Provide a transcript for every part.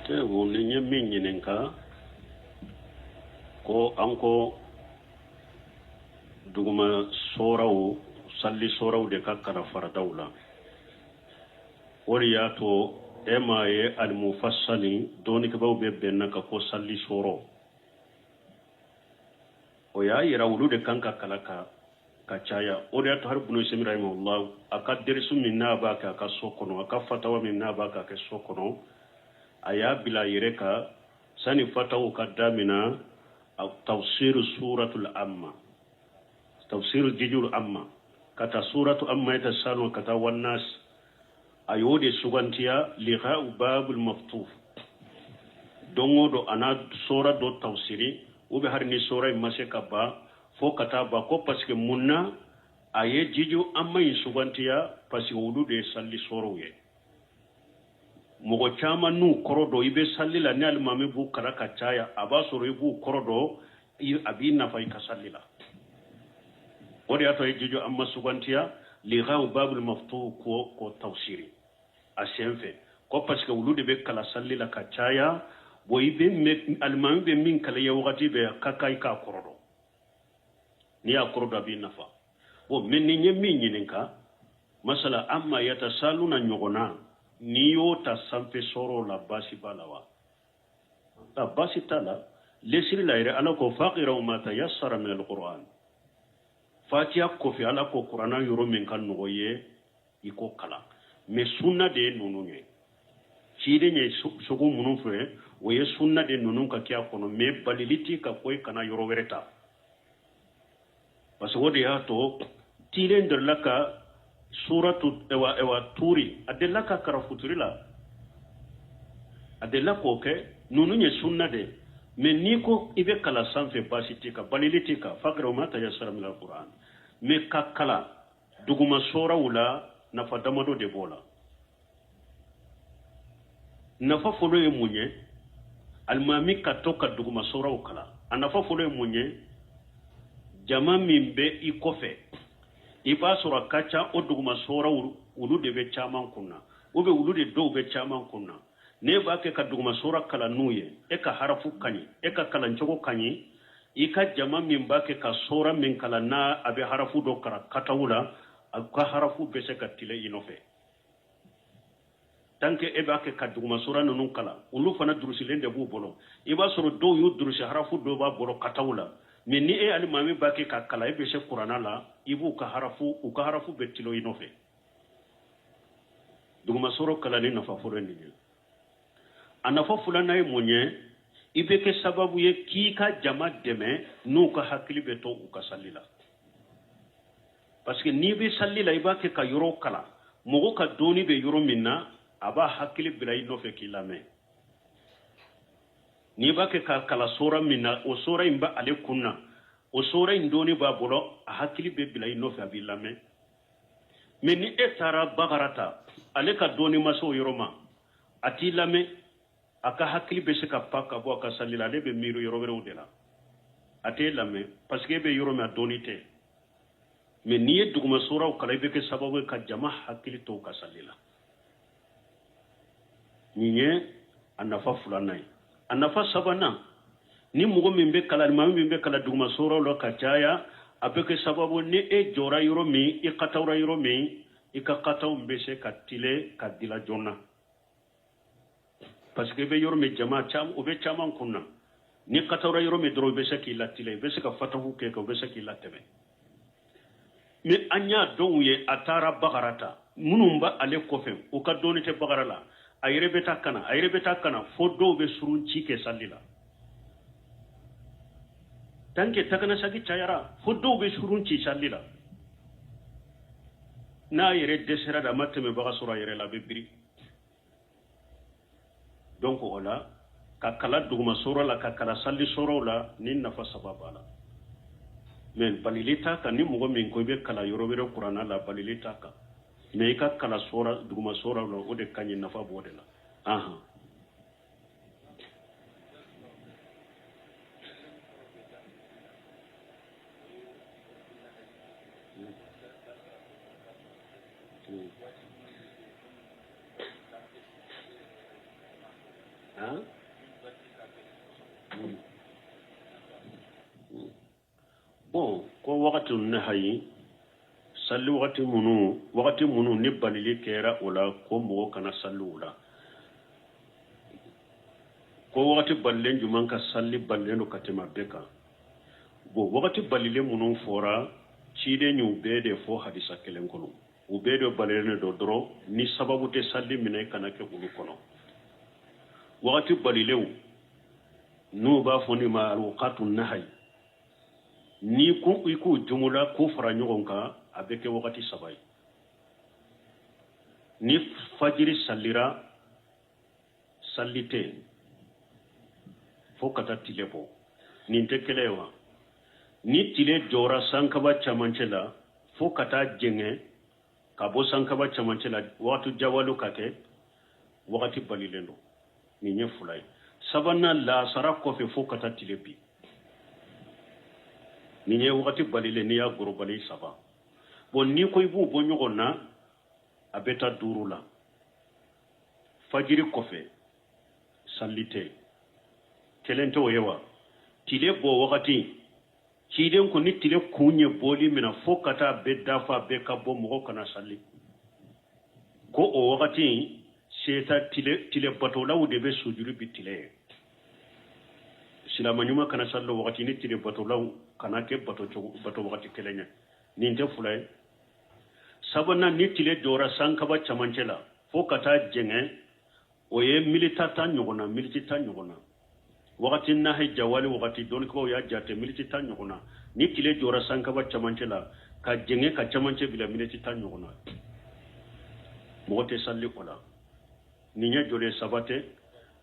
Tɛ ni ye min ɲininka ko an ko duguma soraw, salli soraw de ka kalan faradaw la, o de y'a to e m'a ye alimufassali dɔnnikɛbaaw bɛ bɛnna ka ko salli sɔrɔ, o y'a yira olu de kan ka kalan ka caya. O de y'a to hali Bunu Usaymin rahimahullah, a ka derisu min n'a b'a kɛ a ka so kɔnɔ, a ka fatawa min n'a b'a kɛ a kɛ so kɔnɔ, a y'a bila a yɛrɛ kan sani fataw ka damina, tafsiru suratul amma, tafsiru juzul amma, ka taa suratu amma yatasalun, ka taa wannas, a y'o de sugantiya liqa'u babul maftuh. Don o don a na sora dɔ tafsiri, ou bien hali ni sora in ma se ka ban fo ka taa ban ko, parce que mun na a ye jiju amma in sugantiya? Parce que olu de ye salli sorow ye, mɔgɔ caman n'u kɔrɔ dɔn. I bɛ salli la, ni alimami b'u kalan ka caya, a b'a sɔrɔ i b'u kɔrɔ dɔn, a b'i nafa i ka salli la. O de y'a to a ye jiju amma sugantiya liqa'u babul maftuh ko tafsiri a sen fɛ ko parce que olu de bɛ kalan salli la ka caya. Bon, i bɛ alimami bɛ min kalan i ye wagati bɛɛ, ka kan i k'a kɔrɔ dɔn. N'i y'a kɔrɔ dɔn, a b'i nafa. Bon, mais ni n ye min ɲininka, masala amma yatasaluna ɲɔgɔnna, n'i y'o ta sanfɛ sɔrɔ la, baasi b'a la wa? A baasi t'a la. Lesiri la yɛrɛ, Ala ko faqra'u ma tayassara min alquran. Fatiya kɔfɛ, Ala ko kuranna yɔrɔ min ka nɔgɔ ye, i ko kalan. Mais sunna de ye ninnu ye, ciden ye sogo minnu fɛ, o ye sunna de ninnu ka kɛ a kɔnɔ. Mais balili t'i ka ko i kana yɔrɔ wɛrɛ ta, parce que o de y'a to tilen delila ka suratu ewa turi, a delila ka kara futuri la, a delila k'o kɛ. Ninnu ye sunna de. Mais n'i ko i bɛ kalan sanfɛ, baasi t'i kan, balili t'i kan, faqra'u ma tayassara min alquran. Mais ka kalan duguma soraw la, nafa damadɔ de b'o la. Nafa fɔlɔ ye mun ye? Alimami ka to ka duguma soraw kalan, a nafa fɔlɔ ye mun ye? Jama min bɛ i kɔfɛ, i b'a sɔrɔ a ka ca o duguma soraw, olu de bɛ caman kunna, ou bien olu de dɔw bɛ caman kunna. N'e b'a kɛ ka duguma sora kalan n'u ye, e ka harafu ka ɲi, e ka kalancogo ka ɲi, i ka jama min b'a kɛ ka sora min kalan, n'a a bɛ harafu dɔ kalan kataw la, a ka harafu bɛ se ka tile i nɔfɛ. Tant que e b'a kɛ ka duguma sora ninnu kalan, olu fana durusilen de b'u bolo. I b'a sɔrɔ dɔw y'u durusi, harafu dɔw b'a bolo kataw la. Mais ni e alimami b'a kɛ ka kalan, e bɛ se kuranna la, i b'u ka harafu, u ka harafu bɛ tilo i nɔfɛ. Duguma sɔrɔ kalanni nafa fɔlɔ ye nin ye. A nafa filanan ye mun ye? I bɛ kɛ sababu ye k'i ka jama dɛmɛ n'u ka hakili bɛ to u ka sali la, parce que n'i bɛ sali la, i b'a kɛ ka yɔrɔ kalan, mɔgɔ ka dɔɔni bɛ yɔrɔ min na, a b'a hakili bila i nɔfɛ k'i lamɛn. N'i b'a kɛ ka kalan sora min na, o sora in bɛ ale kun na, o sora in dɔɔni b'a bolo, a hakili bɛ bila i nɔfɛ, a b'i lamɛn. Mais ni e taara bagara ta, ale ka dɔɔni ma se o yɔrɔ ma, a t'i lamɛn, a ka hakili bɛ se ka pa ka bɔ a ka sali la, ale bɛ miiri yɔrɔ wɛrɛw de la, a t'e lamɛn, parce que e bɛ yɔrɔ min, a dɔɔni tɛ. Mais n'i ye duguma soraw kalan, i bɛ kɛ sababu ye ka jama hakili to u ka sali la. Nin ye a nafa filanan ye. A nafa sabanan, ni mɔgɔ min bɛ kalan, alimami min bɛ kalan duguma soraw la ka caya, a bɛ kɛ sababu ni e jɔra yɔrɔ min, i katawra yɔrɔ min, i ka kataw bɛ se ka tile ka dila joona, parce que i bɛ yɔrɔ min, jama caman, o bɛ caman kun na. Ni katawra yɔrɔ min dɔrɔn, i bɛ se k'i latile, i bɛ se ka fatahu kɛ, o bɛ se k'i latɛmɛ. Mais an y'a dɔw ye, a taara bagara ta, minnu b'a ale kɔfɛ, u ka dɔɔni tɛ bagara la, a yɛrɛ bɛ taa kana, a yɛrɛ bɛ taa kana, fo dɔw bɛ surun ci kɛ sali la. Tant que taganasagi cayara, fo dɔw bɛ surun ci sali la. N'a yɛrɛ dɛsɛra de, a ma tɛmɛbaga sɔrɔ a yɛrɛ la, a bɛ biri. Donc o la, ka kala duguma sɔrɔ la, ka kala sali sɔrɔw la, ni nafa saba b'a la. Mais balili t'a kan. Ni mɔgɔ min ko i bɛ kala yɔrɔ wɛrɛ kuranna la, balili t'a kan. Mais i ka kala sɔrɔ duguma sɔrɔ la, o de ka ɲi, nafa b'o de la. Ahan. wagati nahayi, sali wagati minnu, wagati minnu ni balili kɛra o la ko mɔgɔ kana sali o la, ko wagati balilen jumɛn ka sali balilen don ka tɛmɛ a bɛɛ kan. Bon, wagati balilen minnu fɔra, ciden y'u bɛɛ de fɔ hadisa kelen kɔnɔ. U bɛɛ de balilen don dɔrɔn, ni sababu tɛ sali minɛ kana kɛ olu kɔnɔ. Wagati balilenw n'u b'a fɔ nin ma alwaqatu nahayi, n'i ko i k'u jumula k'u fara ɲɔgɔn kan, a bɛ kɛ wagati saba ye. Ni fajiri salira, sali tɛ yen fo ka taa tile bɔ. Nin tɛ kelen ye wa? Ni tile jɔra sankaba camancɛ la fo ka taa jɛngɛ ka bɔ sankaba camancɛ la, wagati jawalu ka kɛ, wagati balilen don. Nin ye fila ye. Sabanan, laasara kɔfɛ fo ka taa tile bin. Nin ye wagati balilen, n'i y'a gorobali saba. Bon, n'i ko i b'u bɔ ɲɔgɔn na, a bɛ taa duuru la. Fajiri kɔfɛ sali tɛ, kelen tɛ o ye wa? Tile bɔ wagati, ciden ko ni tile kun ye bɔli min fo ka taa bɛɛ dafa, bɛɛ ka bɔ, mɔgɔ kana sali, ko o wagati seta tile batolaw de bɛ sujuru bi tile ye. Silama ɲuman kana sali o wagati ni tile batolaw kana kɛ bato cogo bato wagati kelen ye. Nin tɛ fila ye. Sabanan, ni tile jɔra sankaba camancɛ la fo ka taa jɛngɛ, o ye milita 10 ɲɔgɔn na, militi 10 ɲɔgɔn na, wagati nahi jawali wagati, dɔnnikɛbaaw y'a jate militi 10 ɲɔgɔn na. Ni tile jɔra sankaba camancɛ la ka jɛngɛ ka camancɛ bila militi 10 ɲɔgɔn na, mɔgɔ tɛ sali o la. Nin ye joli ye? Saba tɛ.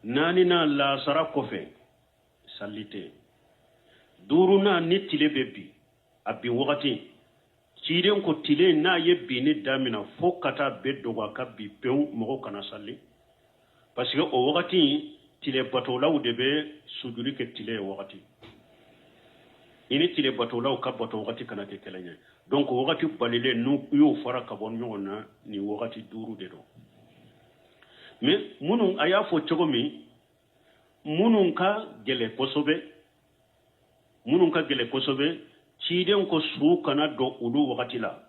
Naaninan, laasara kɔfɛ sali tɛ. Duurunan, ni tile bɛ bin, a bin wagati, ciden ko tile n'a ye binni damina fo ka taa bɛɛ dogo, a ka bin pewu, mɔgɔ kana sali, parce que o wagati tile batolaw de bɛ sujuri kɛ tile ye wagati. I ni tile batolaw ka bato wagati kana kɛ kelen ye. Donc wagati balilen, n'u y'o fara ka bɔ ɲɔgɔn na, nin wagati duuru de don. Mais minnu a y'a fɔ cogo min, minnu ka gɛlɛn kosɛbɛ, minnu ka gɛlɛn kosɛbɛ, ciden ko su kana don olu wagati la.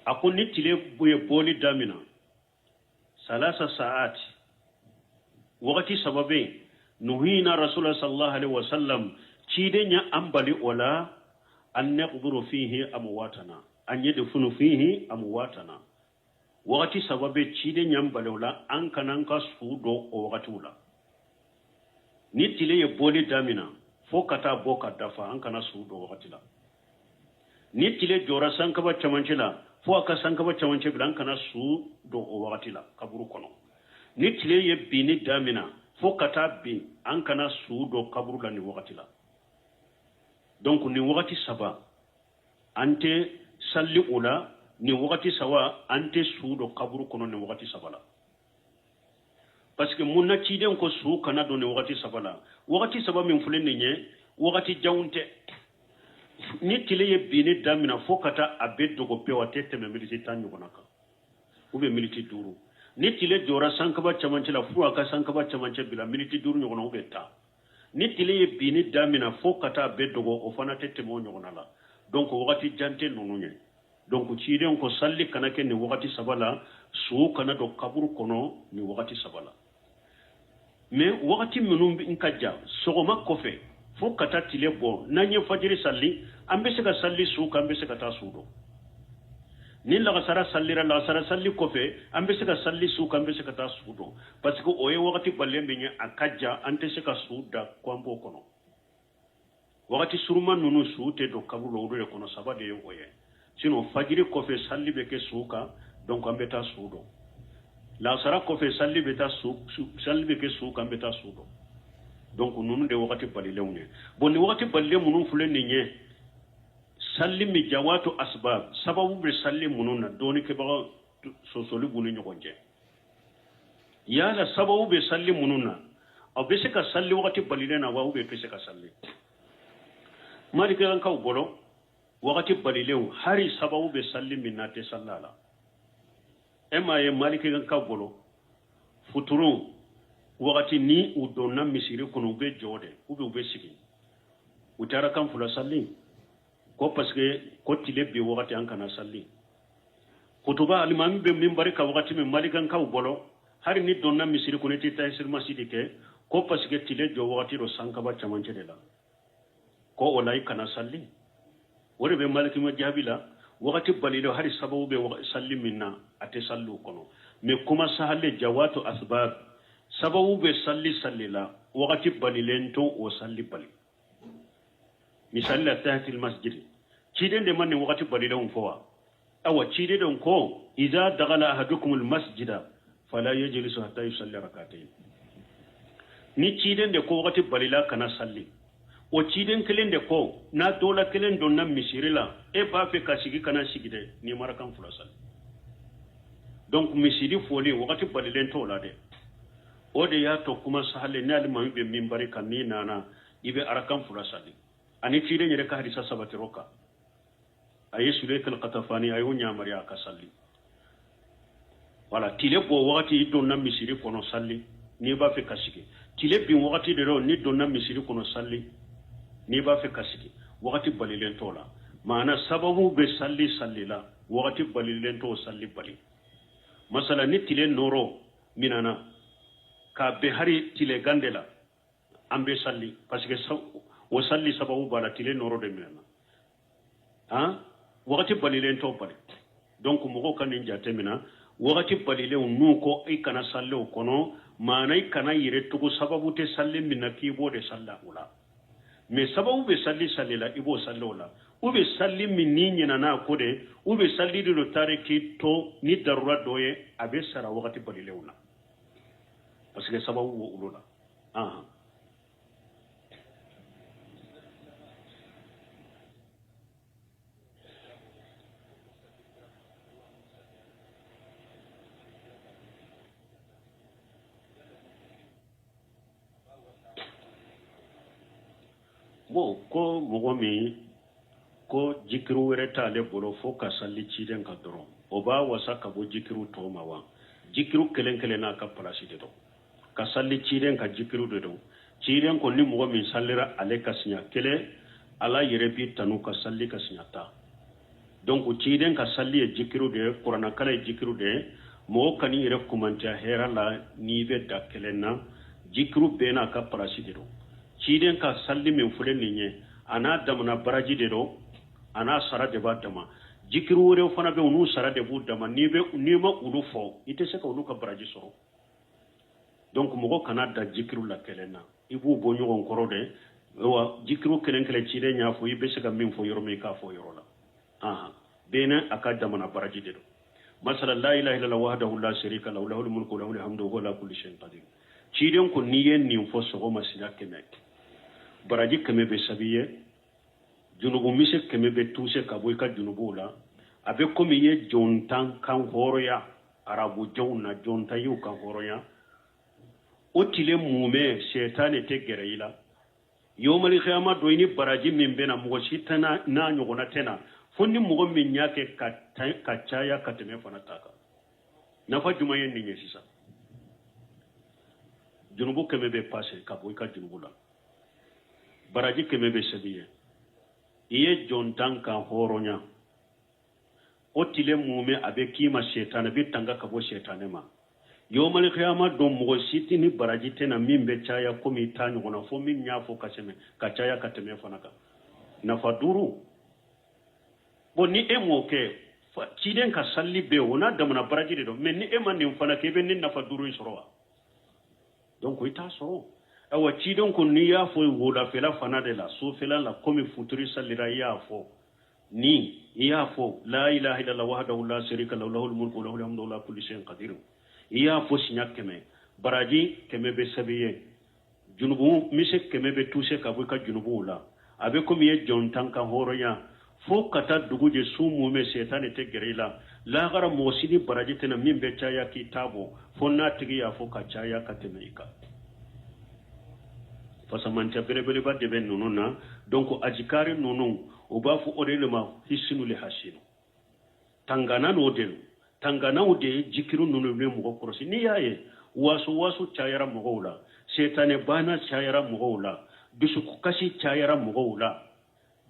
A ko ni tile ye bɔli damina, salasa sa'at, wagati saba bɛ yen, nuhina rasulullah sallallahu alaihi wasallam, ciden ya an bali o la, an naqburu fihi amwatana, an yadfunu fihi amwatana. Wagati saba bɛ, ciden y'an bali o la, an kana an ka su don o wagatiw la. Ni tile ye bɔli damina fo ka taa bɔ ka dafa, an kana su don wagati la. Ni tile jɔra sankaba camancɛ la fo a ka sankaba camancɛ bila, an kana su don o wagati la kaburu kɔnɔ. Ni tile ye binni damina fo ka taa bin, an kana su don kaburu la nin wagati la. Donc nin wagati saba, an tɛ sali o la. Nin wagati saba, an tɛ su don kaburu kɔnɔ nin wagati saba la. Parce que mun na ciden ko su kana don nin wagati saba la? Wagati saba min filɛ nin ye, wagati janw tɛ. Ni tile ye binni damina fo ka taa a bɛ dogo pewu, a tɛ tɛmɛ militi 10 ɲɔgɔnna kan ou bien militi 5. Ni tile jɔra sankaba camancɛ la fo a ka sankaba camancɛ bila, militi 5 ɲɔgɔnna ou bien 10. Ni tile ye binni damina fo ka taa bɛɛ dogo, o fana tɛ tɛmɛ o ɲɔgɔnna la. Donc wagati jan tɛ ninnu ye. Donc ciden ko sali kana kɛ nin wagati saba la, su kana don kaburu kɔnɔ nin wagati saba la. Mais wagati minnu ka jan, sɔgɔma kɔfɛ fo ka taa tile bɔ, n'an ye fajiri sali, an bɛ se ka sali su kan, an bɛ se ka taa su don. Ni lagasara salira, lagasara sali kɔfɛ, an bɛ se ka sali su kan, an bɛ se ka taa su don, parce que o ye wagati balilen min ye, a ka jan, an tɛ se ka su da ko an b'o kɔnɔ. Wagati suruma ninnu, su tɛ don kaburu la olu de kɔnɔ, saba de ye o ye. Sinon fajiri kɔfɛ sali bɛ kɛ su kan, donc an bɛ taa su don. Lansara kɔfɛ sali bɛ taa su, sali bɛ kɛ su kan, an bɛ taa su don. Donc ninnu de wagati balilenw ye. Bon, nin wagati balilen minnu filɛ nin ye, sali min jawatu asbab, sababu bɛ sali minnu na, dɔɔnikɛbaga sɔsɔli b'u ni ɲɔgɔn cɛ. Yala sababu bɛ sali minnu na, aw bɛ se ka sali wagati balilen na wa, ou bien tɛ se ka sali? Malikɛkaw bolo, wagati balilenw, hari sababu bɛ sali min na, tɛ sali a la. E m'a ye, malikɛkaw bolo, futuru wagati, ni u donna misiri kɔnɔ, u bɛ jɔ de ou bien u bɛ sigi, u taara kan fila sali. Ko parce que ko tile bin wagati an kana sali. Kutuba alimami bɛ minbari kan wagati min malikankaw bolo, hali ni donna misiri kɔnɔ i tɛ tahiyatul masjidi kɛ, ko parce que tile jɔ wagati don sankaba camancɛ de la, ko o la i kana sali. O de bɛ maliki jaabi la, wagati balilen hali sababu bɛ sali min na a tɛ sali o kɔnɔ. Mais kuma sahale jawatu asbab, sababu bɛ sali sali la, wagati balilen to o sali bali. Misali la tahiyatul masjid, ciden de ma nin wagati balilenw fɔ wa? Awa ciden de ko iza dagala ahadukum almasjida fala yajlisu hatta yusalli rak'atayn. Ni ciden de ko wagati balila kana salli, o ciden kelen de ko n'a dɔla kelen donna misiri la, e b'a fɛ ka sigi kana sigi dɛ, n'i ma rakan fila sali. Donc misiri foli wagati balilen t'o la dɛ. O de y'a to kuma sahale ni alimami bɛ minbari kan, n'i nana i bɛ arakan fila sali. Ani ciden yɛrɛ ka hadisa sabatiro kan, a ye Suleyk al-Qatafani a y'o ɲamariya a ka sali. Wala tile bɔ wagati i donna misiri kɔnɔ sali n'i b'a fɛ ka sigi. Tile bin wagati de rɔ n'i donna misiri kɔnɔ sali n'i b'a fɛ ka sigi. Wagati balilen t'o la. Maana sababu bɛ sali sali la, wagati balilen t'o sali bali. Masala ni tile nɔrɔ minana k'a bɛn hari tile gan de la, an bɛ sali parce que o sali sababu b'a la, tile nɔrɔ de minana. Han, wagati balilen t'o bali. Donc mɔgɔw ka nin jate minɛ, wagati balilenw n'u ko i kana sali o kɔnɔ, maana i kana yɛrɛ tugu sababu tɛ sali min na k'i b'o de sali o la. Mais sababu bɛ sali sali la, i b'o sali o la. U bɛ sali min n'i ɲinɛna a ko de, u bɛ sali de dɔ taari k'i to ni darura dɔ ye, a bɛ sara wagati balilenw na parce que sababu b'o olu la. Ahan. Bon, ko mɔgɔ min ko jikiru wɛrɛ t'ale bolo fo ka sali ciden kan dɔrɔn, o b'a wasa ka bɔ jikiru tɔw ma wa? Jikiru kelen kelen n'a ka palasi de don. Ka sali ciden ka jikiru de don. Ciden ko ni mɔgɔ min salira ale ka siɲɛ kelen, ala yɛrɛ b'i tanu ka sali ka siɲɛ 10. Donc ciden ka sali ye jikiru de ye, kuranakala ye jikiru de ye. Mɔgɔ kan'i yɛrɛ kumantiya hɛrɛ la n'i bɛ da kelen na, jikiru bɛɛ n'a ka palasi de don. Ciden ka sali min filɛ nin ye, a n'a damana baraji de don, a n'a sara de b'a dama. Jikiru wɛrɛw fana bɛ yen, n'u sara de b'u dama. N'i ma olu fɔ, i tɛ se ka olu ka baraji sɔrɔ. Donc mɔgɔ kana da jikiru la kelen na, i b'u bɔ ɲɔgɔn kɔrɔ de. Wa jikiru kelen kelen ciden y'a fɔ, i bɛ se ka min fɔ yɔrɔ min, i k'a fɔ yɔrɔ la. Ahan, bɛɛ n'a ka damana baraji de don. Masala la ilaha illallah wahdahu la sharika lahu lahul mulku wa lahul hamdu wa huwa ala kulli shay'in qadir. Ciden ko n'i ye nin fɔ sɔgɔma siɲɛ 100, baraji 100 bɛ sabi ye, junubu mise 100 bɛ tuuse ka bɔ i ka junubuw la. A bɛ komi i ye jɔn tan kan hɔrɔnya, arabu jɔnw na jɔn tan y'u kan hɔrɔnya. O tile mumɛ sɛtanɛ tɛ gɛrɛ i la. Yomali kiyama don, i ni baraji min bɛ na, mɔgɔ si tɛ n'a ɲɔgɔnna tɛ na, fo ni mɔgɔ min y'a kɛ ka caya ka tɛmɛ fana ta kan. Nafa jumɛn ye nin ye sisan? Junubu 100 bɛ pase ka bɔ i ka junubu la, baraji 100 bɛ sɛbɛn ye. I ye jɔn tan kan hɔrɔnya, o tile mumɛ a bɛ k'i ma sɛtanɛ bɛ tanga ka bɔ sɛtanɛ ma. Yomali kiyama don, mɔgɔ si tɛ ni baraji tɛ na min bɛ caya komi i ta ɲɔgɔn na, fo min y'a fɔ ka sɛmɛ ka caya ka tɛmɛ fana kan. Nafa 5. Bon, ni e m'o kɛ, ciden ka sali bɛ yen, o n'a damana baraji de don. Mais ni e ma nin fana kɛ, i bɛ nin nafa 5 in sɔrɔ wa? Donc i t'a sɔrɔ. Ayiwa, ciden ko n'i y'a fɔ wulafɛla fana de la, sufɛla la, komi futuri salira i y'a fɔ ni i y'a fɔ la ilaha illallah wahdahu la sharika lahu lahul mulku wa lahul hamdu wa ala kulli shay'in qadir, i y'a fɔ siɲɛ 100, baraji 100 bɛ sɛbɛn ye, junubu mise 100 bɛ tuuse ka bɔ i ka junubuw la. A bɛ komi i ye jɔn tan kan hɔrɔnya fo ka taa dugu jɛ, su mumɛ sɛtanɛ tɛ gɛrɛ i la. Lahara mɔgɔ si ni baraji tɛna min bɛ caya k'i ta bɔ, fo n'a tigi y'a fɔ ka caya ka tɛmɛ i kan. Fasamantiya belebeleba de bɛ ninnu na. Donc ajikari ninnu, u b'a fɔ o de ma hisinu le hasinu, tangana n'o de don. Tanganaw de ye jikiru ninnu bɛ mɔgɔ kɔlɔsi. N'i y'a ye waso waso cayara mɔgɔw la, sɛtanɛ banna cayara mɔgɔw la, dusukasi cayara mɔgɔw la,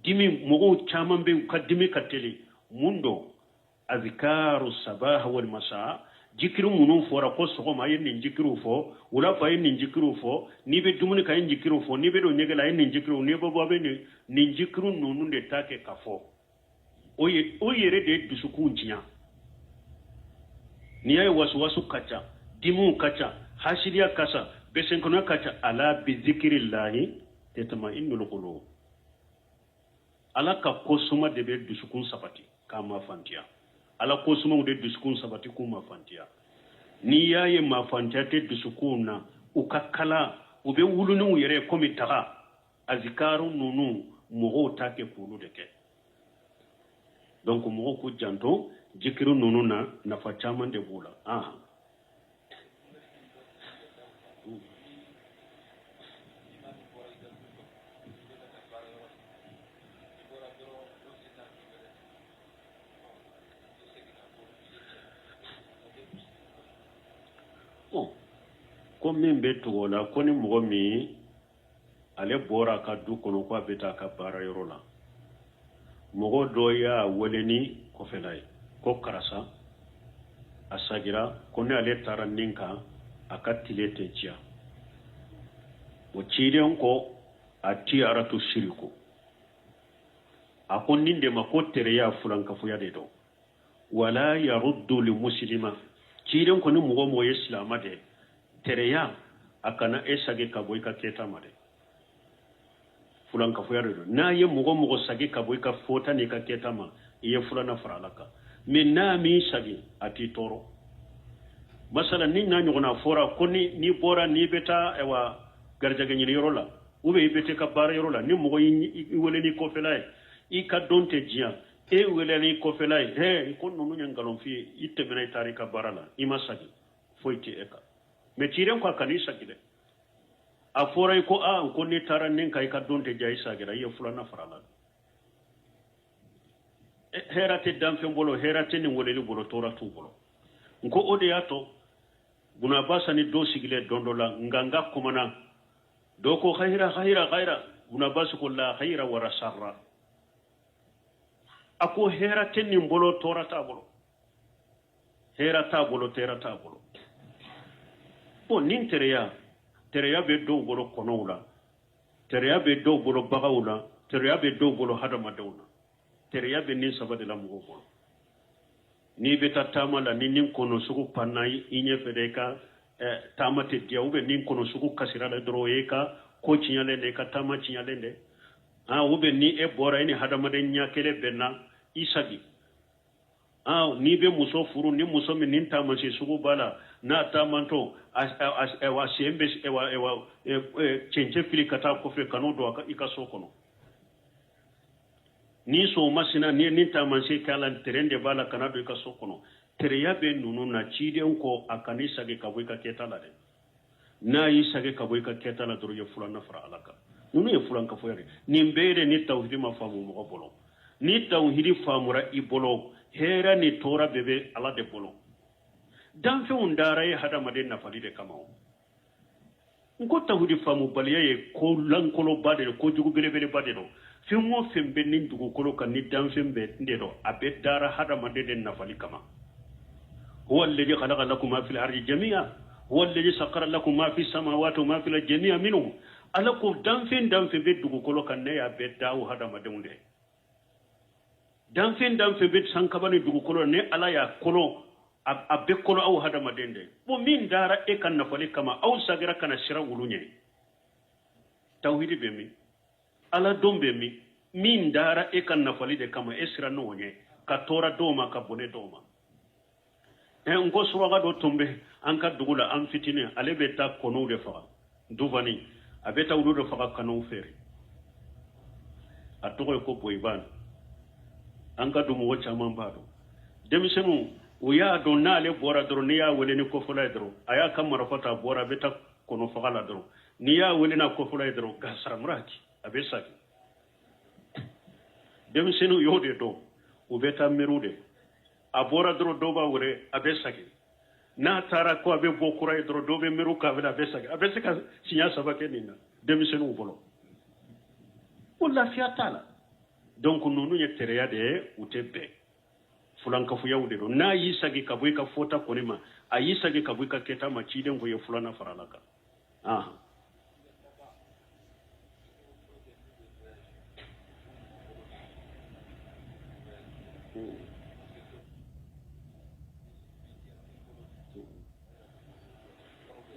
Dimi, mɔgɔw caman bɛ u ka dimi ka teli. Mun don? Azikaru sabaha wal masa, jikiri minnu fɔra ko sɔgɔma a ye nin jikiriw fɔ, wula fɛ a ye nin jikiriw fɔ, n'i bɛ dumuni kɛ a ye nin jikiriw fɔ, n'i bɛ don ɲɛgɛn la a ye nin jikiriw, n'i bɛ bɔ a bɛ nin jikiri ninnu de ta kɛ ka fɔ. O yɛrɛ de ye dusukun tiɲɛ. N'i y'a ye wasuwasu ka ca, dimiw ka ca, hasidiya ka ca, besenkɔnɔya ka ca, ala bi zikirillahi tatma'innul qulub. Ala ka ko suma de bɛ dusukun sabati k'a mafantiya. Ala ko sumaw de dusukun sabati k'u mafantiya. N'i y'a ye mafantiya tɛ dusukun na, u ka kala, u bɛ wulu n'u yɛrɛ ye komi daga. Azikaru ninnu mɔgɔw t'a kɛ k'olu de kɛ. Donc mɔgɔw k'u janto jikiri ninnu na, nafa caman de b'u la. Ahan. Ko min bɛ tugu o la, ko ni mɔgɔ min ale bɔra a ka du kɔnɔ ko a bɛ taa a ka baara yɔrɔ la, mɔgɔ dɔ y'a wele ni kɔfɛla ye ko karisa, a sagira ko ni ale taara nin kan a ka tile tɛ diya. O ciden ko a tiyaratu siriku, a ko nin de ma ko tereya fulankafoya de don. Wala yaruddu li muslima, ciden ko ni mɔgɔ mɔgɔ ye silama de tereya, a kana e sagi ka bɔ i ka kɛta ma dɛ, fulankafoya de don. N'a ye mɔgɔ mɔgɔ sagi ka bɔ i ka fɔta n'i ka kɛta ma, i ye fulana fara ala kan. Mais n'a m'i sagi, a t'i tɔɔrɔ. Masala ni n'a ɲɔgɔnna fɔra ko ni bɔra n'i bɛ taa ayiwa garijɛgɛ ɲini yɔrɔ la, ou bien i bɛ taa i ka baara yɔrɔ la, ni mɔgɔ y'i wele n'i kɔfɛla ye, i ka don tɛ diya, e wele n'i kɔfɛla ye, he ko ninnu ye nkalon f'i ye, i tɛmɛna i taara i ka baara la, i ma sagi, foyi tɛ e kan. Mais ciden ko a kan'i sagi dɛ. A fɔra i ko aa ko n'i taara nin kan i ka don tɛ diya, i sagira, i ye fulana fara la. Hɛrɛ tɛ danfɛn bolo, hɛrɛ tɛ nin weleli bolo, tɔɔrɔ t'u bolo. N ko o de y'a to Bunabasa ni dɔ sigilen don dɔ la, nganga kumana, dɔ ko hayira hayira hayira, Bunabasa ko la hayira wara sarra. A ko hɛrɛ tɛ nin bolo, tɔɔrɔ t'a bolo, hɛrɛ t'a bolo, tɔɔrɔ t'a bolo. Bon, nin tereya bɛ dɔw bolo kɔnɔw la, tereya bɛ dɔw bolo baganw la, tereya bɛ dɔw bolo hadamadenw na. Tereya bɛ nin saba de la mɔgɔw bolo. N'i bɛ taa taama la, ni nin kɔnɔ sugu panna i ɲɛfɛ dɛ, i ka taama tɛ diya, ou bien ni kɔnɔ sugu kasira la dɔrɔn, o ye ka ko tiɲɛlen de, i ka taama tiɲɛlen de. Ou bien ni e bɔra, e ni hadamaden ɲɛ kelen bɛnna, i sagi. N'i bɛ muso furu, ni muso min nin taamasiyɛn sugu b'a la, n'a taamantɔ a sen bɛ cɛncɛn fili ka taa kɔfɛ ka n'o don i ka so kɔnɔ. Ni so masina ni nin taamasiyɛn k'a la, terrain de b'a la, kana don i ka so kɔnɔ. Tereya bɛ ninnu na, ciden ko a kan'i sagi ka bɔ i ka kɛta la dɛ. N'a y'i sagi ka bɔ i ka kɛta la dɔrɔn, i ye fulanna fara ala kan. Ninnu ye fulankafoya de. Nin bɛɛ de ni tawhidi ma faamu mɔgɔ bolo. Ni tawhidi faamura i bolo, hɛrɛ ni tɔɔrɔ bɛɛ bɛ ala de bolo. Danfɛnw dara ye hadamaden nafali de kama. N ko tawhidi faamubaliya ye ko lankoloba de don, ko jugu belebeleba de don. Fɛn o fɛn bɛ ni dugukolo kan, ni danfɛn bɛɛ de don, a bɛɛ dara hadamaden de nafali kama. Huwa alladhi khalaqa lakum ma fil ardi jami'a huwa alladhi sakhkhara lakum ma fis samawati wa ma fil ardi jami'a minhu. Ala ko danfɛn danfɛn bɛ dugukolo kan, ne y'a bɛɛ da o hadamadenw de. Danfɛn danfɛn bɛ sankaba ni dugukolo, ne ala y'a kolo, a bɛ kolo aw hadamaden de. Bon, min dara e ka nafali kama, aw sagira ka na siran wulu ɲɛ. Tawhidi bɛ min? Ala dɔn bɛ min? Min dara e ka nafali de kama, e siran n'o ɲɛ, ka tɔɔrɔ dɔw ma, ka bɔnɛ dɔw ma. N ko suraka dɔ tun bɛ an ka dugu la, an fitinin, ale bɛ taa kɔnɔw de faga, dufani, a bɛ taa olu de faga kɔnɔw feere. A tɔgɔ ye ko Boyiban. An ka dugu mɔgɔ caman b'a dɔn. Denmisɛnninw u y'a dɔn n'ale bɔra dɔrɔn, n'i y'a wele ni kɔfɔla ye dɔrɔn, a y'a ka marifa ta, a bɔra, a bɛ taa kɔnɔ faga la dɔrɔn. N'i y'a wele n'a kɔfɔla ye dɔrɔn, gasaramuraki, a bɛ sagi. Denmisɛnninw y'o de dɔn, u bɛ taa miiriw de. A bɔra dɔrɔn, dɔw b'a wele, a bɛ sagi. N'a taara ko a bɛ bɔ kura ye dɔrɔn, dɔw bɛ miiriw k'a wele, a bɛ sagi. A bɛ se ka siɲɛ saba kɛ nin na denmisɛnninw bolo. Ko lafiya t'a la. Donc ninnu ye tereya de ye, u tɛ bɛn, fulankafoyaw de don. N'a y'i sagi ka bɔ i ka fɔta kɔni ma, a y'i sagi ka bɔ i ka kɛta ma, ciden ko ye filanan fara ala kan. Ah.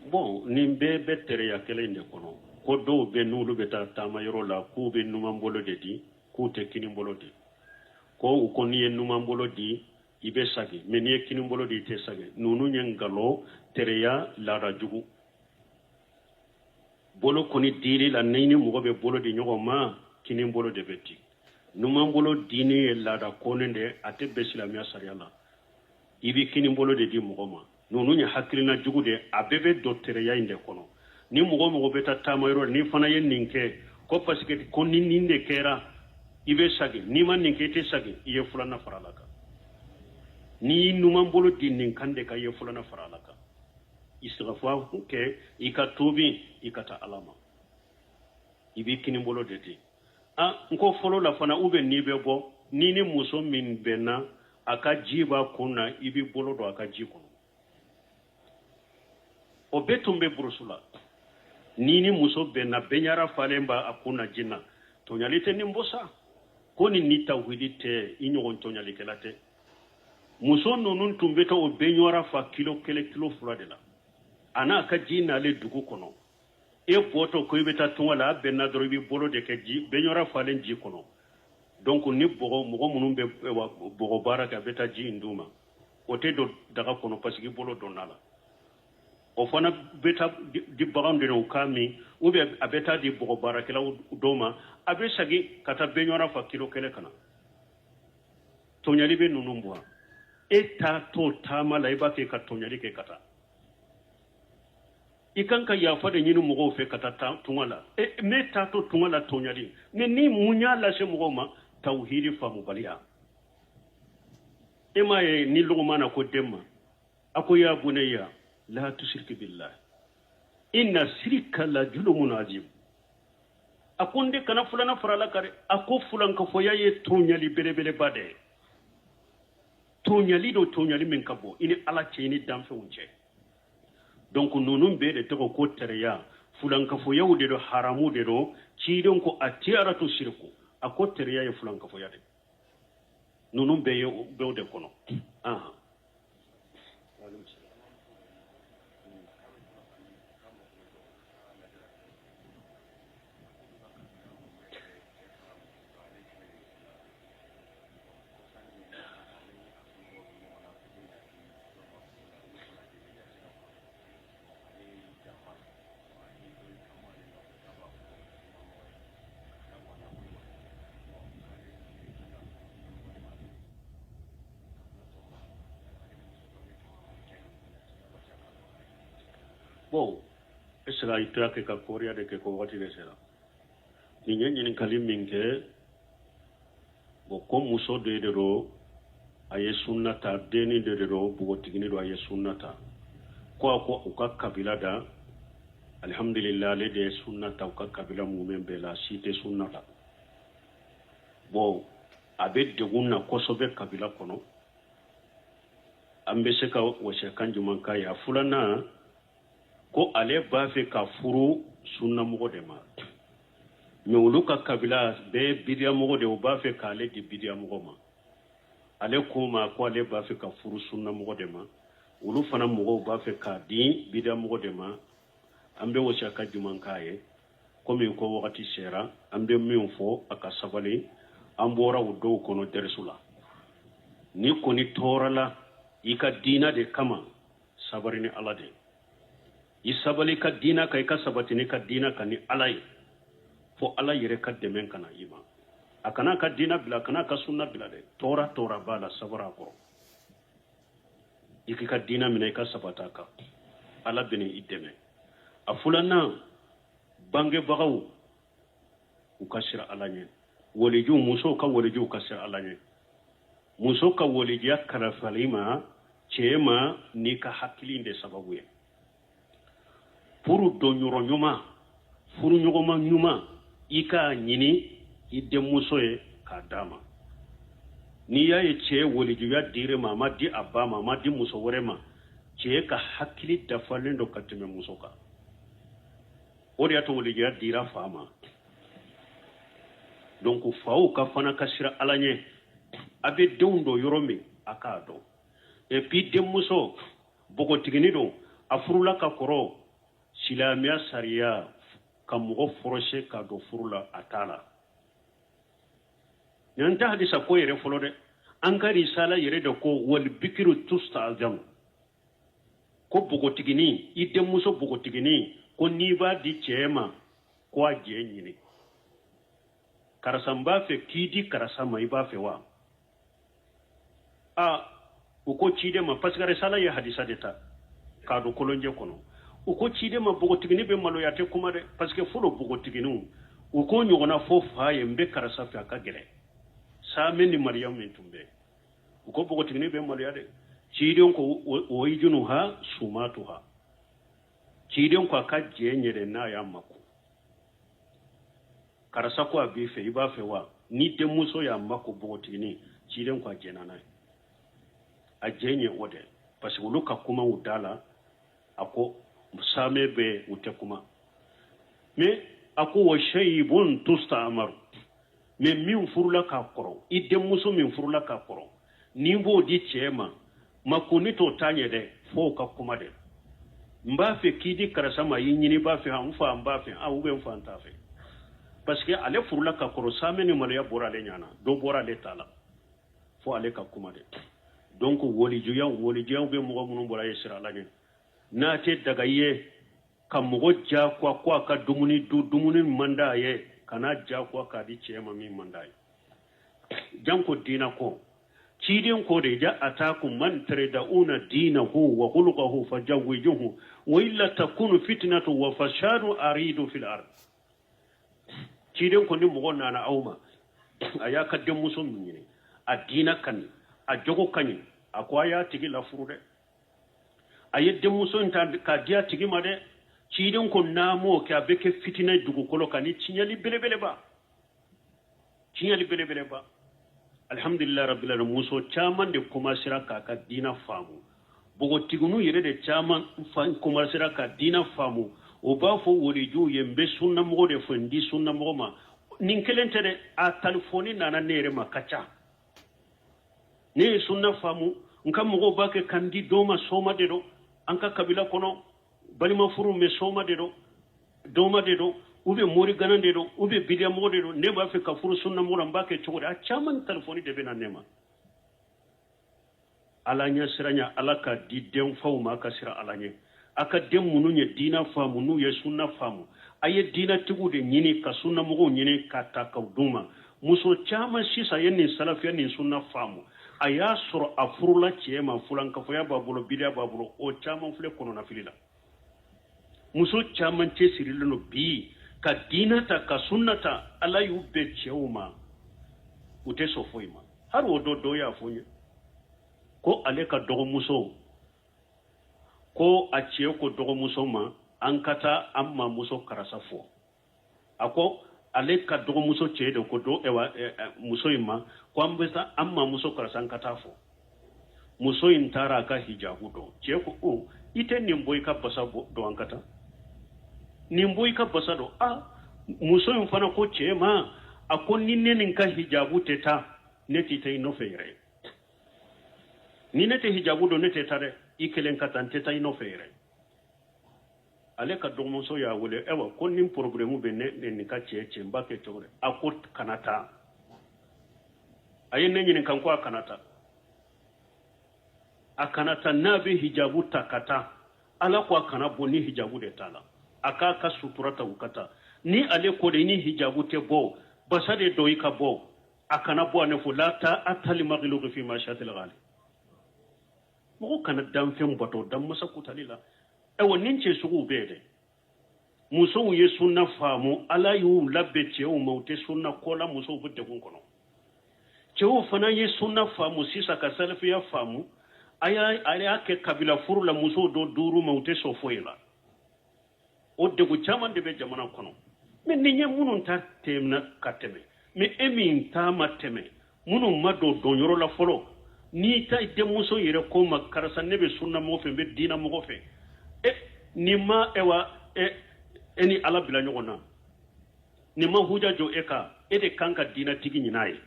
Bon, nin bɛɛ bɛ tereya kelen in de kɔnɔ, ko dɔw bɛ n'olu bɛ taa taama yɔrɔ la, k'u bɛ numan bolo de di, k'u tɛ kinin bolo di, ko u ko n'i ye numan bolo di i bɛ sagi, mais n'i ye kinin bolo di i tɛ sagi. Ninnu ye nkalon, tereya laada jugu. Bolo kɔni dili la, ni ni mɔgɔ bɛ bolo di ɲɔgɔn ma, kinin bolo de bɛ di. Numan bolo dini ye laada konen de, a tɛ bɛn silamɛya sariya la. I bɛ kinin bolo de di mɔgɔ ma. Ninnu ye hakilina jugu de, a bɛɛ bɛ don tereya in de kɔnɔ. Ni mɔgɔ mɔgɔ bɛ taa taama yɔrɔ, n'i fana ye nin kɛ ko parce que ko ni nin de kɛra i bɛ sagi, n'i ma nin kɛ i tɛ sagi, i ye filanan fara ala kan. N'i y'i numan bolo di nin kan de kan, i ye filanan fara ala kan. Istighfar kɛ, i ka tuubi, i ka taa ala ma, i b'i kinin bolo de di. A n ko fɔlɔ la fana, ou bien n'i bɛ bɔ, n'i ni muso min bɛnna, a ka ji b'a kun na, i b'i bolo don a ka ji kɔnɔ. O bɛɛ tun bɛ burusu la. N'i ni muso bɛnna, bɛnɲara falen b'a a kun na ji na, tɔɲali tɛ nin bɔ sa. Ko nin ni tawhidi tɛ, i ɲɔgɔn tɔɲalikɛla tɛ. Muso ninnu tun bɛ taa o bɛnɲara fa kilo 1, kilo 2 de la, a n'a ka ji nalen dugu kɔnɔ. E bɔtɔ ko i bɛ taa tunga la, a bɛnna dɔrɔn, i b'i bolo de kɛ ji bɛnɲara falen ji kɔnɔ. Donc ni bɔgɔ mɔgɔ minnu bɛ bɔgɔ baara kɛ, a bɛ taa ji in d'u ma, o tɛ don daga kɔnɔ parce que i bolo donna la. O fana bɛ taa di baganw de u k'a min, ou bien a bɛ taa di bɔgɔ baarakɛlaw dɔw ma, a bɛ segin ka taa bɛnɲara fa kilo 1 ka na. Tɔɲali bɛ ninnu bɔ. E taatɔ taama la, i b'a kɛ ka tɔɲali kɛ ka taa. I kan ka yafa de ɲini mɔgɔw fɛ ka taa tunga la. Ne taatɔ tunga la, tɔɲali. Mais ni mun y'a lase mɔgɔw ma? Tawhidi faamubaliya. E m'a ye ni Lugumana ko den ma, a ko ya bunayya la tusiriki billah inna sirika la julumun azim. A ko n den, kana fulana fara ala kan dɛ. A ko fulankafoya ye tɔɲali belebeleba de ye. Tɔɲali don, tɔɲali min ka bon i ni ala cɛ, i ni danfɛnw cɛ. Donc ninnu bɛɛ de tɔgɔ ko tereya, fulankafoyaw de don, haramu de don. Ciden ko a tiyaratu siriku, a ko tereya ye fulankafoya de. Ninnu bɛɛ ye bɛɛ de kɔnɔ. Ahan. Bon, e sera i tora kɛ ka kɔriya de kɛ ko waati de sera. Nin ye ɲininkali min kɛ, bon, ko muso de don, a ye sunna ta, denni de don, npogotigini don, a ye sunna ta. Ko a ko u ka kabila da, alihamudulila, ale de ye sunna ta u ka kabila mumɛ bɛɛ la, si tɛ sunna la. Bon, a bɛ degun na kosɛbɛ kabila kɔnɔ. An bɛ se ka wasiyakan jumɛn k'a ye? A filanan, ko ale b'a fɛ ka furu sunnamɔgɔ de ma, mais olu ka kabila bɛɛ bidiyamɔgɔ de, u b'a fɛ k'ale di bidiyamɔgɔ ma. Ale ko ma ko ale b'a fɛ ka furu sunnamɔgɔ de ma, olu fana mɔgɔw b'a fɛ k'a di bidiyamɔgɔ de ma. An bɛ wasiyakan jumɛn k'a ye? Komi ko wagati sera, an bɛ min fɔ, a ka sabali. An bɔra o dɔw kɔnɔ dɛrisu la. Ni kɔni tɔɔrɔla i ka diina de kama, sabari ni ala de. I sabali ka diina kan, i ka sabati n'i ka diina kan ni ala ye, fo ala yɛrɛ ka dɛmɛ ka na i ma. A kana ka diina bila, a kana ka sunna bila dɛ. Tɔɔra tɔɔra b'a la, sabara a kɔrɔ. I k'i ka diina minɛ, i ka sabata a kan, ala bɛna i dɛmɛ. A filanan, bangebagaw u ka siran ala ɲɛ. Walijuw, musow ka walijuw ka siran ala ɲɛ. Muso ka walijuya kalifali ma cɛ ma n'i ka hakili de sababu ye. Furu donyɔrɔ ɲuman, furu ɲɔgɔnma ɲuman, i k'a ɲini i denmuso ye. k'a d'a ma. N'i y'a ye cɛ walijuya dir'e ma, a ma di a ba ma, a ma di muso wɛrɛ ma, cɛ ka hakili dafalen don ka tɛmɛ muso kan. O de y'a to walijuya dira fa ma. Donc faw ka fana ka siran Ala ɲɛ. A bɛ denw don yɔrɔ min, a k'a dɔn. Et puis denmuso npogotiginin don, a furula ka kɔrɔ, silamɛya sariya ka mɔgɔ forcer ka don furu la, a t'a la. Nin tɛ hadisa ko yɛrɛ fɔlɔ dɛ. An ka risala yɛrɛ de ko wal bikiru tustazanu, ko npogotiginin, i denmuso npogotiginin, ko n'i b'a di cɛ ma, ko a jɛ ɲini. Karisa, n b'a fɛ k'i di karisa ma, i b'a fɛ wa? A u ko ciden ma, parce que risala ye hadisa de ta k'a don kolonjɛ kɔnɔ. U ko ciden ma, npogotiginin bɛ maloya, tɛ kuma dɛ, parce que fɔlɔ npogotigininw, u ko ɲɔgɔnna fɔ fa ye n bɛ karisa fɛ, a ka gɛlɛn. Saame ni Mariyamu min tun bɛ, u ko npogotiginin bɛ maloya dɛ. Ciden ko o ijunuha sumatuha. Ciden ko a ka jɛ ɲɛ dɛ, n'a y'a mako. Karisa ko a b'i fɛ, i b'a fɛ wa? Ni denmuso y'a mako, npogotiginin, ciden ko a jɛnna n'a ye. A jɛ ɲɛ o dɛ, parce que olu ka kuma u da la. A ko saame bɛ, u tɛ kuma. Mais a ko wa shayibun tustamaru. Mais min furula k'a kɔrɔ, i denmuso min furula k'a kɔrɔ, n'i b'o di cɛ ma, makoni t'o ta ɲɛ dɛ, f'o ka kuma dɛ. N b'a fɛ k'i di karisa ma, i ɲini, b'a fɛ, n fa n b'a fɛ, ou bien n fa n t'a fɛ, parce que ale furula ka kɔrɔ, saame ni maloya bɔra ale ɲana, dɔ bɔra ale ta la, fo ale ka kuma dɛ. Donc walijuya, walijuya bɛ mɔgɔ minnu bɔra ye sira la ɲɛ, n'a tɛ daga i ye ka mɔgɔ diyagoya ko a ka dumuni dun, dumuni man d'a ye, kana diyagoya k'a di cɛ ma min man d'a ye. Janko diina ko, ciden ko de ja atakum man tardawna dinahu wa khuluquhu fajawwijuhu wa illa takunu fitnatu wa fasadu aridu fil ard. Ciden ko ni mɔgɔ nana aw ma, a y'a ka denmuso min ɲini, a diina ka ɲi, a jogo ka ɲi, a ko a y'a tigi lafuru dɛ, a ye denmuso in ta k'a di a tigi ma dɛ. Ciden ko n'a m'o kɛ, a bɛ kɛ fitinɛ dugukolo kan ni tiɲɛli belebeleba, tiɲɛli belebeleba. Alhamdulilayi rabbil alamin, muso caman de commencera k'a ka diina faamu, npogotigininw yɛrɛ de caman commencera ka diina faamu. O b'a fɔ walijuw ye, n bɛ sunnamɔgɔ de fɔ, n di sunnamɔgɔ ma. Nin kelen tɛ dɛ, a talifɔni nana ne yɛrɛ ma ka ca. Ne ye sunna faamu, n ka mɔgɔw b'a kɛ kan di dɔw ma, soma de don an ka kabila kɔnɔ, balima furu bɛ, soma de don, dɔwma de don, ou bien morigana de don, ou bien bidiyamɔgɔ de don. Ne b'a fɛ ka furu sunnamɔgɔ la, n b'a kɛ cogo di? A caman talifɔni de bɛ na ne ma. Ala ɲɛ siranya, Ala ka di denfaw ma, a ka sira Ala ɲɛ. A ka den minnu ye diina faamu, n'u ye sunna faamu, a ye diinatigiw de ɲini ka sunnamɔgɔw ɲini ka ta k'u d'u ma. Muso caman sisan ye nin salafiya nin sunna faamu, a y'a sɔrɔ a furula cɛ ma, fulankafoya b'a bolo, bidiya b'a bolo, o caman filɛ kɔnɔnafili la. Muso caman cɛsirilen don bi ka diina ta, ka sunna ta. Ala y'u bɛn cɛw ma, u tɛ sɔn foyi ma. Hali o dɔ, dɔ y'a fɔ n ye ko ale ka dɔgɔmuso, ko a cɛ ko dɔgɔmuso ma, an ka taa an mamuso karisa fɔ. A ko ale ka dɔgɔmuso cɛ de ko dɔ ɛwa muso in ma ko an bɛ taa an mamuso karisa, an ka taa fɔ. Muso in taara a ka hijabu dɔn. Cɛ ko o i tɛ nin bɔ, i ka basa dɔn, an ka taa nin bɔ, i ka basa dɔn. A muso in fana ko cɛ ma, a ko ni ne nin ka hijabu tɛ taa, ne tɛ taa i nɔfɛ yɛrɛ. Ni ne tɛ hijabu dɔn, ne tɛ taa dɛ, i kelen ka taa, n tɛ taa i nɔfɛ yɛrɛ. Ale ka dɔgɔmuso y'a wele, ayiwa, ko nin problème bɛ ne nin ka cɛ cɛ, n b'a kɛ cogo di? A ko kana taa. A ye ne ɲininka ko a kana taa, a kana taa. N'a bɛ hijabu ta ka taa, Ala ko a kana bɔ ni hijabu de t'a la, a k'a ka sutura ta, u ka taa. Ni ale ko de ni hijabu tɛ bɔ, basa de dɔ i ka bɔ, a kana bɔ. A ne fo la ta'ata li makhluqin fi ma'siyatil khaliq. Mɔgɔ kana danfɛn bato danmasa kutali la. Ayiwa, nin cɛ suguw bɛɛ dɛ, musow ye sunna faamu, Ala y'u labɛn cɛw ma, u tɛ sunna kɔ la, musow bɛ degun kɔnɔ. Cɛw fana ye sunna faamu sisan ka salafiya faamu, a y'a kɛ kabila furu la, musow dɔ duuru ma, u tɛ sɔn foyi la. O degun caman de bɛ jamana kɔnɔ. Mais nin ye minnu ta tɛmɛna ka tɛmɛ. Mais e min ta ma tɛmɛ, minnu ma don dɔnyɔrɔ la fɔlɔ, n'i ta denmuso yɛrɛ ko ma karisa ne bɛ sunna mɔgɔ fɛ, n bɛ diina mɔgɔ fɛ, e nin ma ewa e e ni ala bila ɲɔgɔn na, nin ma huja jɔ e kan, e de kan ka diinatigi ɲin'a ye.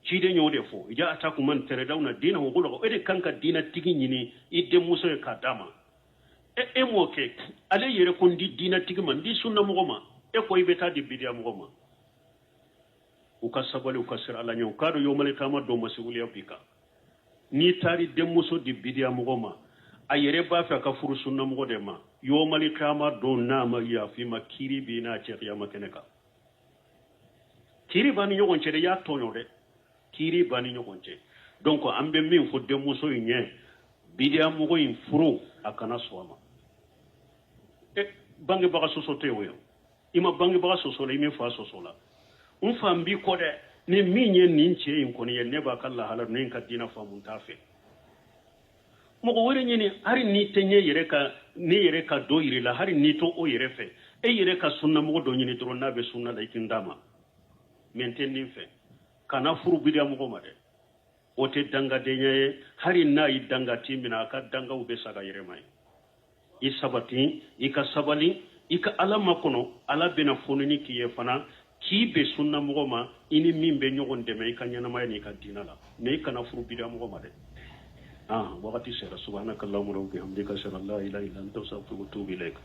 Ciden y'o de fɔ, iza atakum man taradawna dinahu wa khuluqahu, e de kan ka diinatigi ɲini i denmuso ye k'a d'a ma. E e m'o kɛ, ale yɛrɛ ko n di diinatigi ma, n di sunnamɔgɔ ma, e ko i bɛ taa di bidiyamɔgɔ ma. U ka sabali, u ka siran ala ɲɛ, u k'a dɔn yomali kiyama don masuuliya b'i kan. N'i taar'i denmuso di bidiyamɔgɔ ma, a yɛrɛ b'a fɛ a ka furu sunnamɔgɔ de ma, yomali kiyama don n'a ma yaf'i ma, kiri b'i n'a cɛ kiyama kɛnɛ kan. Kiri b'a ni ɲɔgɔn cɛ dɛ, i y'a tɔɲɔ dɛ, kiri b'a ni ɲɔgɔn cɛ. Donc an bɛ min fɔ denmuso in ye, bidiyamɔgɔ in furu, a kana sɔn a ma. E bangebaga sɔsɔ tɛ o ye, i ma bangebaga sɔsɔ la, i m'i fa sɔsɔ la. N fa, n b'i kɔ dɛ, ni min ye nin cɛ in kɔni ye, ne b'a ka lahala ne ka diinɛ faamu t'a fɛ, mɔgɔ wɛrɛ ɲini. Hali n'i tɛ ɲɛ yɛrɛ ka ne yɛrɛ ka dɔ yir'i la, hali n'i to o yɛrɛ fɛ, e yɛrɛ ka sunnamɔgɔ dɔ ɲini dɔrɔn, n'a bɛ sunna la, i k'i d'a ma. Mais n tɛ nin fɛ, kana furu bidiya mɔgɔ ma dɛ, o tɛ dangadenya ye. Hali n'a ye danga t'i minɛ, a ka dangaw bɛ sa ka yɛrɛ ma ye. I sabati, i ka sabali, i ka ala makɔnɔ, ala bɛna fonini k'i ye fana, k'i bɛ sunna mɔgɔ ma, i ni min bɛ ɲɔgɔn dɛmɛ i ka ɲɛnamaya n'i ka diinɛ la. Mais i kana furu bidiya mɔgɔ ma dɛ. Ah, wagati sera. Subhanakallahumma wa bihamdika, ashhadu an la ilaha illa anta, astaghfiruka wa atubu ilaik.